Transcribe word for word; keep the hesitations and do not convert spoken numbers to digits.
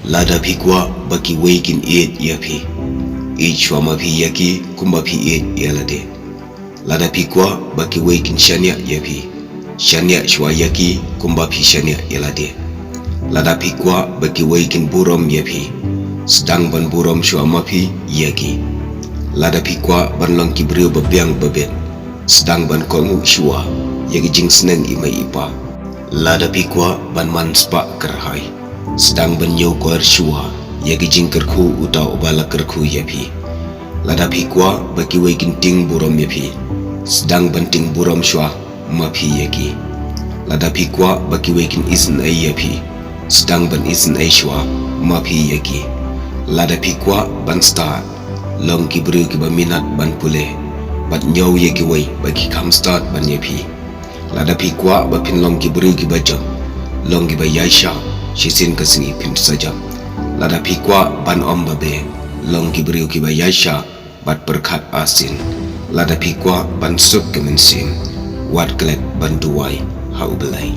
Lada phi kwah ba kiwei kin ïeit ïa phi, ïeit shuwa ma phi ïa ki kumba phi ïeit ïa lade. Lada phi kwah ba kiwei kin shaniah ïa phi, shaniah shuwa ïa ki kumba phi shaniah ïa lade. Lada phi kwah ba kiwei kin burom ïa phi, sdang ban burom shuwa ma phi ïa ki. Lada phi kwah ban long ki briew ba biang ba bit, sdang ban kohnguh shuwa ïa ki jingsneng i mei i pa. Lada phi kwah ban man spah kyrhai, sdang ban ñiewkor shuwa ïa ki jingkyrkhu uta uba la kyrkhu ïa phi. Lada phi kwah ba kiwei kin tieng burom ïa phi, sdang ban tieng burom shuwa ma phi ïa ki. Lada phi kwah ba kiwei kin isynei ïa phi, sdang ban isynei shuwa ma phi ïa ki. Lada phi kwah ban stad, long ki briew kiba minot ban pule, bad ñiew ïa kiwei ba ki kham stad ban ïa phi. Lada phi kwah ba phin long ki briew kiba jop, long kiba ïaishah, shisien ka sngi phin sa jop. Lada phi kwah ban ym babe, long ki briew kiba ïaishah bad pyrkhat arsien. Lada phi kwah ban suk ka mynsiem, wat klet ban duwai ha U Blei.